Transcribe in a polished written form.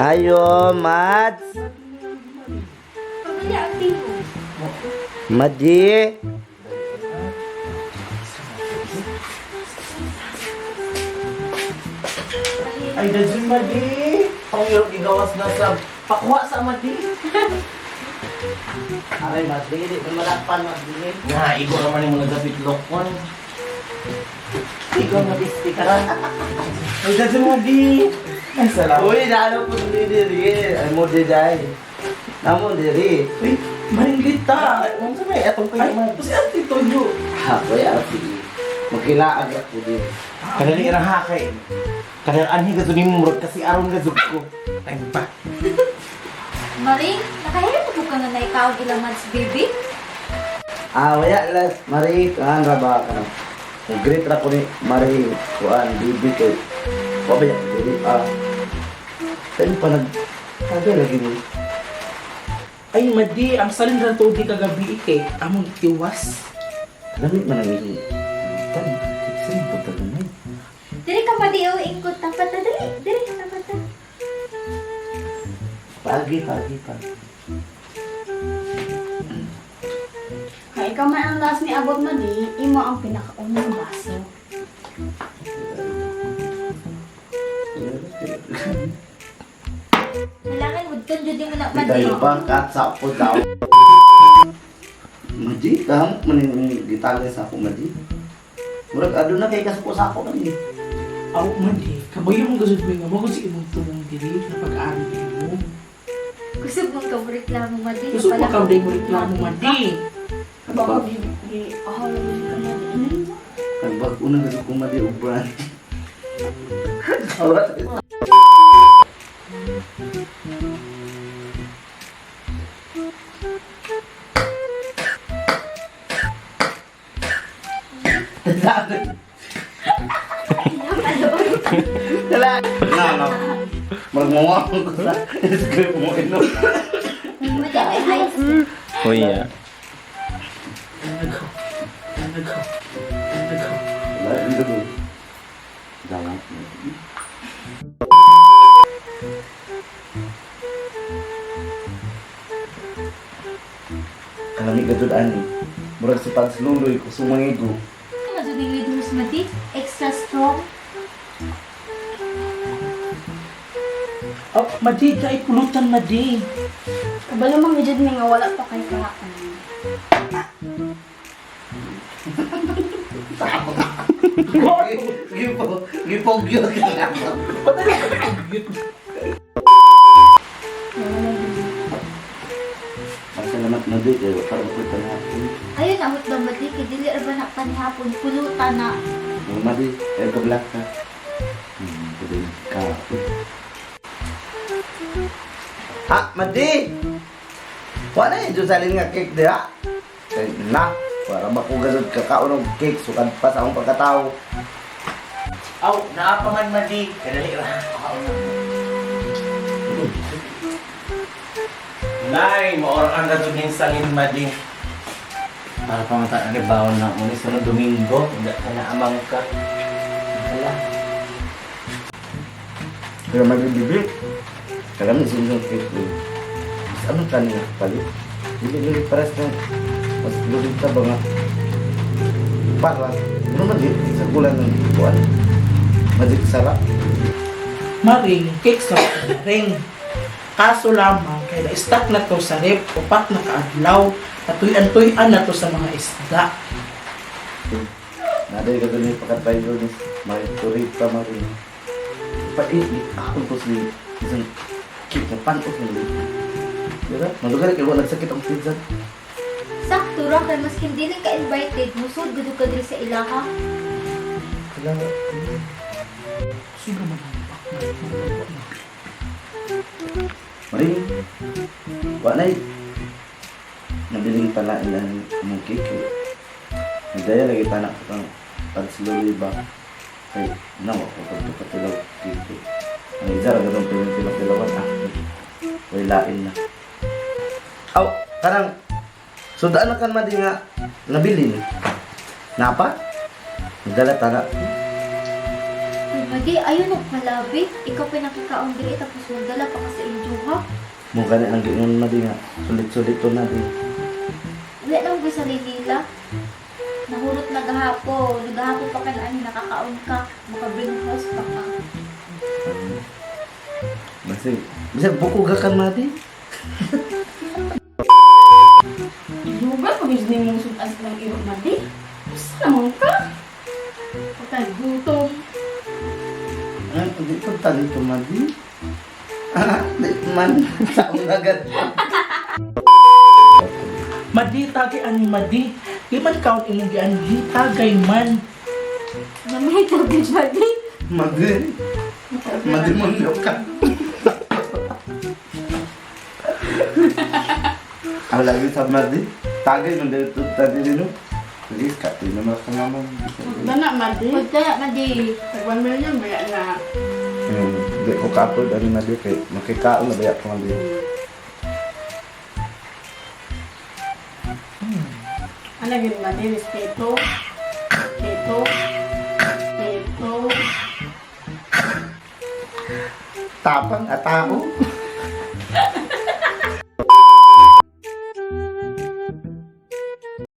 Ayo, Mads. Pamilya ang tipo. Madi. Ay, dajun madi. Ang hirap gigawas na sa pakuha sa madi. Aray, Mads. Di na malakpan, Mads. Di. Nga, igo naman yung mga gapit lokon. Ikaw na bisti ka na. Ay, dajun madi. Ay, salamat. Uy, nalo po ni diri. Ay mo di day. Namo diri. Uy, maringgit ta. Ano sa may atong Ay, kayo si Ate Toyo. Ha, kuya ati. Magkilaag ako diri. Kadali ra ha kay. Kadali anhi gaso ni murag kasi aron gazug ko. Ay ba. Maring, nakahirap po ka na na ikaw ilang months, baby. Ah, wala las Marie, kuan ra ba ka na. Great ra ko ni Marie, kuan bibi kay. Wa ba diri ah. Tayo pa nag Sabi lagi ni. Ay, Madi, ang salin ra to di kagabi kay among tiwas. Lami man ang iyong. Tan, saan po tayo? Diri ka madi o ingkot tapat ta dali. Diri tapat ta. Pagi, pagi, pagi. Kay ikaw man ang last ni abot madi, imo ang pinakaunang baso. Kailangan mo dun jud mo na Di madi. tayo pa, kat sa po daw. Maji, kaham man yung gitala sa ako, Maji. Murag, aduna kay kasuko sa ako man eh. Aw, Madi, kabayo mong gasod mo nga mo si imong tumong diri na pag-ari mo. Kusog mong ka reklamo madi. Gusto mo ka mo reklamo, Madi. Baka di di ahol ka na di. Nagbag unang kasuko Madi og brand. Awat. Dala. Na, no. Murag mo ko sa script mo ino. Madi may ice. Uy, ya. Nagaw. Nagaw. Nagaw. Wala, hindi ko. Dala. Kalami ka doon, ani. Murag si Pads Luloy, kusumangigo. Ano jud ni Idris madi? Extra strong. Aw, Madi, kay pulutan, Madi. Kabalo man gud mi nga wala pa kay kaon. Gipo, gipogyo ka lang. Pasalamat na di, kayo. Parang ko tanghapon. Ayun amot ba madi kay dili ra ba na panihapon pulutan na. Mga madi, ay kablak ka. Pwede ka. Ha, madi! Wala yung Jocelyn nga cake diha. Kay na, para makugasod kakaon og cake, sukad pa sa akong pagkatao. Aw, naa pa man madi. Kadali ra. Kaon na. Nay, maor ang gazug ning salin madi. Para pamata ang bawon na uni sa Domingo, hindi ka na amang ka. Hala. Pero magbibibig. Kala mo siya cake eh. Mas anong kanina palit? Dili dili pares na. Mas lugod ka ba nga? Para, ano man di? Sa kulan ng kuan. Magic sarap. Maring, cake sa ring. Kaso lamang, kay na-stack na to sa rep, upat na kaadlaw, katuyan-tuyan na to sa mga isda. Naday ka dun yung pagka-try doon is may turita marin. Pa eh, ako ko si isang cake na panos na yun. Diba? Malugar kayo, nagsakit ang pizza. Sakto ra kay maskin dili ka invited, musod gud ka diri sa ilaha. Kailangan. Suga man ang pak na. Maring, wala na nabiling pala ilan mong cake eh. Nagdaya lagi pa na kang pagsiluloy ba? Kay, nawa ko pagkapatilaw cake eh. Ang isa ra ganun pilang-pilang-pilawan ah. Way lain na. Aw, karang sudaan na kan madi nga nabilin. Napa? Nagdala tana. Madi, ayo na palabi. Ikaw pa nakikaon diri tapos magdala pa ka sa injuha. Mo gani ang giingon Madi nga sulit-sulit to na di. Wala na ko sa nila. Nahurot na gahapon. Nagahapon pa ka na ani nakakaon ka. Maka-bring house pa ka. Basi, bisa buko ka kan Madi. Ilugan pag ni mong sudas ng iro madi. Usa naman ka. Patay gutom. Ah, di ko tali to Madi. Ah, di man sa unagad. Madi, tagay ani Madi. Di man kaon imong gianhi, tagay man. Namay tagay Madi. Madi. Madi mo ka. Ang lagi sa Madi. Tagay man dito tadi dino. Please, kapoy naman ka naman. Dana madi. Pagdala Madi. Tag 1 million ba yan na? Di ko kapoy ani Madi kay makikaon na baya ko Madi. Ano yun madi? Respeto. Respeto. Respeto. Tapang atao.